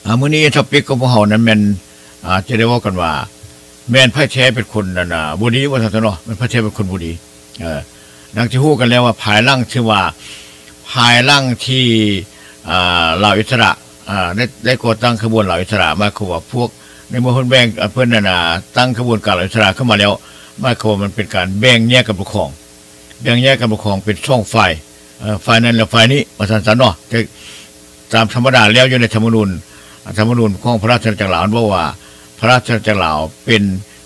ອ່າ ມື້ນີ້ທອບປິກຂອງພວກເຮົານັ້ນແມ່ນ ອ່າ ຈະໄດ້ເວົ້າກັນວ່າ ແມ່ນໃຜແທ້ເປັນຄົນ ອັນນ່າ ບໍ່ດີວ່າຊັ້ນຊະເນາະ, ແມ່ນໃຜແທ້ເປັນຄົນບໍ່ດີ. ເອີ ດັ່ງທີ່ຮູ້ກັນແລ້ວວ່າ ພາຍຫຼັງທີ່ວ່າ ພາຍຫຼັງທີ່ ອ່າ ລາວອິດສະຫຼະ ອ່າ ໄດ້ ໄດ້ກໍ່ຕັ້ງຂະບວນລາວອິດສະຫຼະ ໝາຍຄວາມວ່າພວກ ໃນເມື່ອເພິ່ນແບ່ງ ເພິ່ນ ອັນນ່າ ຕັ້ງຂະບວນການລາວອິດສະຫຼະຂຶ້ນມາແລ້ວ ໝາຍຄວາມວ່າມັນເປັນການແບ່ງແຍກການປົກຄອງ ແບ່ງແຍກການປົກຄອງເປັນສອງຝ່າຍ ເອີ ຝ່າຍນັ້ນແລະຝ່າຍນີ້ ວ່າຊັ້ນຊະເນາະ. ແຕ່ຕາມທຳມະດາແລ້ວຢູ່ໃນທຳມະນູນ ທຳມະນູນຂອງພະລາຊະອານາຈັກລາວ ເພິ່ນບອກວ່າ ພະລາຊະອານາຈັກລາວເປັນ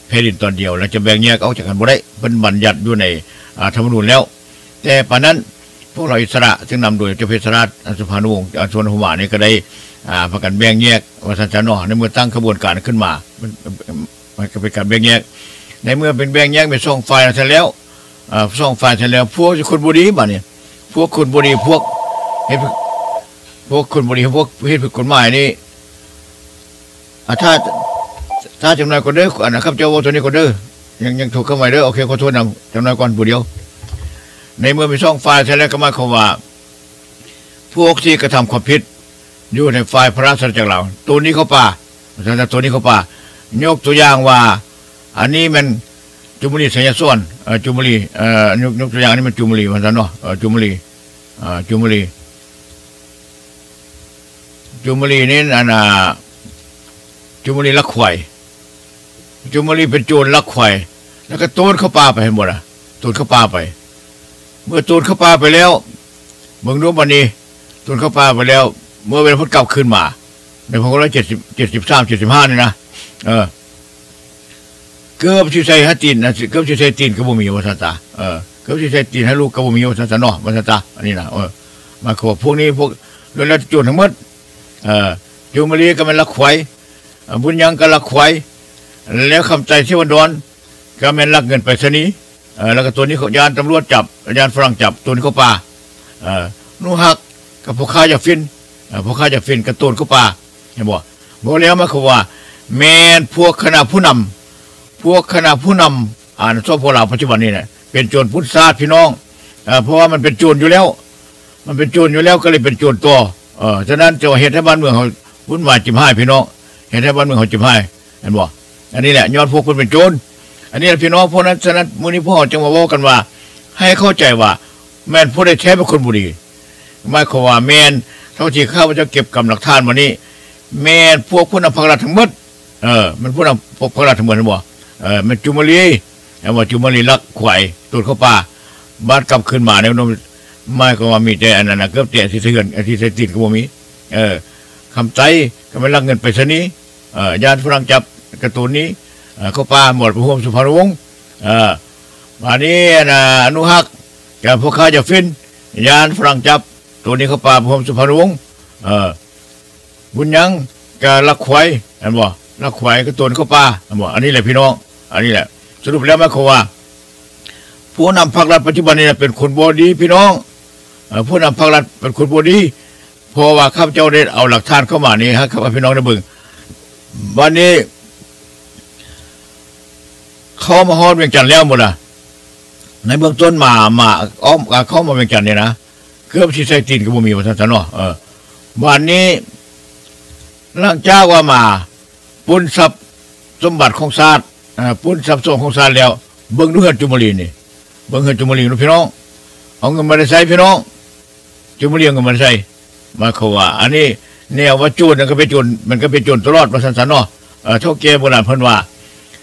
ແຜ່ນດິນຕອນດຽວ ແລະ ຈະແບ່ງແຍກອອກຈາກກັນບໍ່ໄດ້ ເພິ່ນບັນຍັດຢູ່ໃນ ອາ ທຳມະນູນແລ້ວ. ແຕ່ປານນັ້ນ ພວກລາວອິດສະຫຼະ ຊຶ່ງນຳໂດຍເຈົ້າເພຊະລາດ ອາ ສຸພານຸວົງ ອາ ສຸວັນນະພູມານີ້ ກໍໄດ້ ອາ ພາກັນແບ່ງແຍກ ວ່າຊັ້ນຊະເນາະ. ໃນເມື່ອຕັ້ງຂະບວນການຂຶ້ນມາ ມັນ ມັນກໍເປັນການແບ່ງແຍກ. ໃນເມື່ອເປັນແບ່ງແຍກເປັນສອງຝ່າຍຊັ້ນແລ້ວ ເອີ ສອງຝ່າຍຊັ້ນແລ້ວ ພວກຄົນບໍ່ດີບາດນີ້ ພວກຄົນບໍ່ດີ ພວກເຮັດ ພວກຄົນບໍ່ດີ ພວກເຮັດຜິດກົດໝາຍນີ້ ອາ ຖ້າ ຖ້າຈຳໜ້ອຍກ່ອນເດີ ອັນນັ້ນ ຂ້າພະເຈົ້າເວົ້າຕົວນີ້ກ່ອນເດີ ຍັງ ຍັງໂທເຂົ້າໃໝ່ເດີ. ໂອເຄ ຂໍໂທດນຳ ຈຳໜ້ອຍກ່ອນຜູ້ດຽວ. ໃນເມື່ອມີສອງຝ່າຍຊັ້ນແລ້ວ ກໍໝາຍຄວາມວ່າ ພວກທີ່ກະທຳຄວາມຜິດຢູ່ໃນຝ່າຍພະລາຊະອານາຈັກລາວ ໂຕໜີເຂົ້າປ່າ ວ່າຊັ້ນ ໂຕໜີເຂົ້າປ່າ. ຍົກຕົວຢ່າງວ່າ ອັນນີ້ແມ່ນຈູມມະລີ ໄຊຍະສອນ ເອີ ຈູມມະລີ ເອີ ຍົກ ຍົກຕົວຢ່າງ ອັນນີ້ແມ່ນຈູມມະລີ ວ່າຊັ້ນເນາະ ເອີ ຈູມມະລີ ເອີ ຈູມມະລີ ຈູມມະລີນີ້ ອັນນ່າ ຈູມມະລີລັກຄວາຍ ຈູມມະລີເປັນໂຈນລັກຄວາຍ ແລ້ວກໍໂຕນເຂົ້າປ່າໄປ ເຫັນບໍ່ລະ ໂຕນເຂົ້າປ່າໄປ. ເມື່ອໂຕນເຂົ້າປ່າໄປແລ້ວ ເບິ່ງດູບາດນີ້ ໂຕນເຂົ້າປ່າໄປແລ້ວ ເມື່ອເວລາເພິ່ນກັບຄືນມາ ໃນພັນເກົ້າຮ້ອຍເຈັດສິບ ເຈັດສິບສາມ ເຈັດສິບຫ້ານີ້ນະ ເອີ ເກືອບຊິໃສ່ໃຫ້ຕີນ ເກືອບຊິໃສ່ຕີນກໍບໍ່ມີ ວ່າຊັ້ນຊະ ເອີ ເກືອບຊິໃສ່ຕີນໃຫ້ລູກກໍບໍ່ມີ ວ່າຊັ້ນຊະເນາະ ວ່າຊັ້ນຊະ. ອັນນີ້ນະ ເອີ ໝາຍຄວາມວ່າພວກນີ້ ພວກລ້ວນແລ້ວແຕ່ໂຈນທັງໝົດ ເອີ ຈູມມະລີກໍແມ່ນລັກຄວາຍ ເອີ ບຸນຍັງກໍລັກຄວາຍ ແລ້ວຄຳໄຕ ເສວັນດອນ ກໍແມ່ນລັກເງິນໄປສະນີ ເອີ ແລ້ວກໍໂຕນໜີເຂົ້າ ຢ້ານຕຳຫຼວດຈັບ ຢ້ານຝຣັ່ງຈັບ ໂຕນໜີເຂົ້າປ່າ ເອີ ໜູຮັກກັບພໍ່ຄ້າຢາຝິ່ນ ເອີ ພໍ່ຄ້າຢາຝິ່ນກໍໂຕນເຂົ້າປ່າ ເຫັນບໍ່? ບໍ່ແລ້ວໝາຍຄວາມວ່າ ແມ່ນພວກຄະນະຜູ້ນຳ ພວກຄະນະຜູ້ນຳ ອັນ ສປປ ລາວປັດຈຸບັນນີ້ນະ ເປັນໂຈນປຸ້ນຊາດ ພີ່ນ້ອງ ເອີ ເພາະວ່າມັນເປັນໂຈນຢູ່ແລ້ວ ມັນເປັນໂຈນຢູ່ແລ້ວ ກໍເລີຍເປັນໂຈນຕໍ່ ເອີ ສະນັ້ນຈະເຮັດໃຫ້ບ້ານເມືອງເຮົາວຸ້ນວາຍຈິບຫາຍ ພີ່ນ້ອງ ເຮັດໃຫ້ບ້ານເມືອງເຮົາຈິບຫາຍ ແມ່ນບໍ່? ອັນນີ້ແຫຼະ ຍ້ອນພວກເພິ່ນເປັນໂຈນ ອັນນີ້ແຫຼະ ພີ່ນ້ອງ. ເພາະນັ້ນ ສະນັ້ນ ມື້ນີ້ພວກເຮົາຈຶ່ງມາເວົ້າກັນວ່າ ໃຫ້ເຂົ້າໃຈວ່າ ແມ່ນຜູ້ໃດແທ້ເປັນຄົນບໍ່ດີ ໝາຍຄວາມວ່າແມ່ນ ເທົ່າທີ່ຂ້າພະເຈົ້າເກັບກຳຫຼັກຖານມານີ້ ແມ່ນພວກຜູ້ນຳພັກລັດທັງໝົດ ເອີ ແມ່ນຜູ້ນຳພັກລັດທັງໝົດ ເຫັນບໍ່? ເອີ ແມ່ນຈູມມະລີ ແມ່ນບໍ່? ຈູມມະລີລັກຄວາຍ ໂຕນເຂົ້າປ່າ ບາດກັບຄືນມາໃນ ໝາຍຄວາມວ່າມີແຕ່ອັນນັ້ນນະ ເກືອບແຕະທີ່ສະເທືອນ ທີ່ໃສ່ຕີນກໍບໍ່ມີ ເອີ ຄຳໄຕກໍແມ່ນລັກເງິນໄປສະນີ ເອີ ຢ້ານຝຣັ່ງຈັບກະໂຕນໜີ ເອີ ເຂົ້າປ່າ ບໍ່ໄດ້ໄປຮ່ວມສຸພານຸວົງ ເອີ ບາດນີ້ ອັນນ່າ ອະນຸຮັກ ກັບພໍ່ຄ້າຢາຝິ່ນ ຢ້ານຝຣັ່ງຈັບ ໂຕນໜີເຂົ້າປ່າ ໄປຮ່ວມສຸພານຸວົງ ເອີ ບຸນຍັງກະລັກຄວາຍ ແມ່ນບໍ່? ລັກຄວາຍກະໂຕນເຂົ້າປ່າ ແມ່ນບໍ່? ອັນນີ້ແຫຼະພີ່ນ້ອງ ອັນນີ້ແຫຼະ ສະຫຼຸບແລ້ວໝາຍຄວາມວ່າ ຜູ້ນຳພັກລັດປັດຈຸບັນນີ້ນະ ເປັນຄົນບໍ່ດີພີ່ນ້ອງ ເອີ ຜູ້ນຳພັກລັດເປັນຄົນບໍ່ດີ ເພາະວ່າຂ້າພະເຈົ້າໄດ້ເອົາຫຼັກຖານເຂົ້າມານີ້ ໃຫ້ກັບພີ່ນ້ອງໄດ້ເບິ່ງ ບາດນີ້ ເຂົ້າມາຮອດວຽງຈັນແລ້ວໝົດລະ ໃນເບື້ອງຕົ້ນມາ ມາອ້ອມ ເຂົ້າມາວຽງຈັນນີ້ນະ ເກືອບຊິໃສ່ຕີນກໍບໍ່ມີ ວ່າຊັ້ນຊະເນາະ ເອີ ບາດນີ້ ຫຼັງຈາກວ່າມາປຸ້ນຊັບສົມບັດຂອງຊາດ ເອີ ປຸ້ນຊັບສົມຂອງຊາດແລ້ວ ເບິ່ງດູເຮືອນຈູມມະລີນີ້ ເບິ່ງເຮືອນຈູມມະລີດູພີ່ນ້ອງ ເອົາເງິນມາແຕ່ໃສພີ່ນ້ອງ? ຈູມມະລີເອົາເງິນມາແຕ່ໃສ? ໝາຍຄວາມວ່າ ອັນນີ້ແນວວ່າໂຈນ ມັນກໍເປັນໂຈນ ມັນກໍເປັນໂຈນຕະຫຼອດ ວ່າຊັ້ນຊະເນາະ ເອີ ເຖົ້າແກ່ໂບລານເພິ່ນວ່າ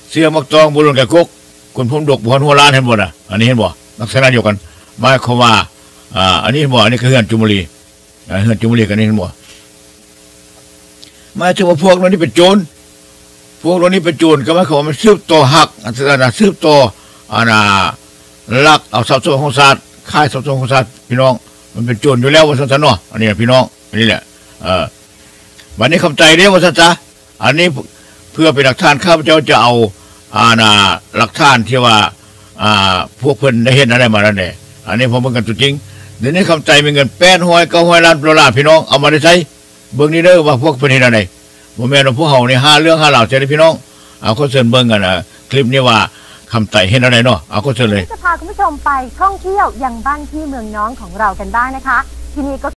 ເສືອໝາກຕອງບໍ່ໂດນກະກົກ ຄົນຜົມດົກບໍ່ຮອດຫົວລ້ານ ເຫັນບໍ່ນະ? ອັນນີ້ເຫັນບໍ່? ລັກສະນະດຽວກັນ ໝາຍຄວາມວ່າ ອາ ອັນນີ້ເຫັນບໍ່? ອັນນີ້ກໍເຮືອນຈູມມະລີ ອາ ເຮືອນຈູມມະລີກໍນີ້ເຫັນບໍ່? ໝາຍເຖິງວ່າພວກເຫຼົ່ານີ້ເປັນໂຈນ ພວກເຫຼົ່ານີ້ເປັນໂຈນ ກໍໝາຍຄວາມວ່າມັນສືບຕໍ່ຮັກ ອັນນັ້ນນະ ສືບຕໍ່ ອັນນ່າ ລັກເອົາຊັບສົມຂອງຊາດ ຂາຍຊັບສົມຂອງຊາດ ພີ່ນ້ອງ ມັນເປັນໂຈນຢູ່ແລ້ວ ວ່າຊັ້ນຊະເນາະ ອັນນີ້ນະພີ່ນ້ອງ ອັນນີ້ແຫຼະ ເອີ ບາດນີ້ຄຳໄຕເດ້ ວ່າຊັ້ນຊະ ອັນນີ້ເພື່ອເປັນຫຼັກຖານ ຂ້າພະເຈົ້າຈະເອົາ ອັນນ່າ ຫຼັກຖານທີ່ວ່າ ອາ ພວກເພິ່ນໄດ້ເຮັດແນວໃດມານັ້ນແຫຼະ ອັນນີ້ພໍເບິ່ງກັນຕົວຈິງ ດຽວນີ້ຄຳໄຕມີເງິນແປດຮ້ອຍ ເກົ້າຮ້ອຍລ້ານໂດລາ ພີ່ນ້ອງ ເອົາມາແຕ່ໃສ? ເບິ່ງນີ້ເດີວ່າພວກເພິ່ນເຮັດແນວໃດ ບໍ່ແມ່ນວ່າພວກເຮົານີ້ຫາເລື່ອງຫາລາວໃສ່ເດີພີ່ນ້ອງ ອາ ຂໍເຊີນເບິ່ງ ອັນ ຄລິບນີ້ວ່າຄຳໄຕເຮັດແນວໃດເນາະ ອາ ຂໍເຊີນເລີຍ จะพาคุณผู้ชมไปท่องเที่ยวยังบ้านพี่เมืองน้องของเรากันบ้างนะคะ ที่นี่ก็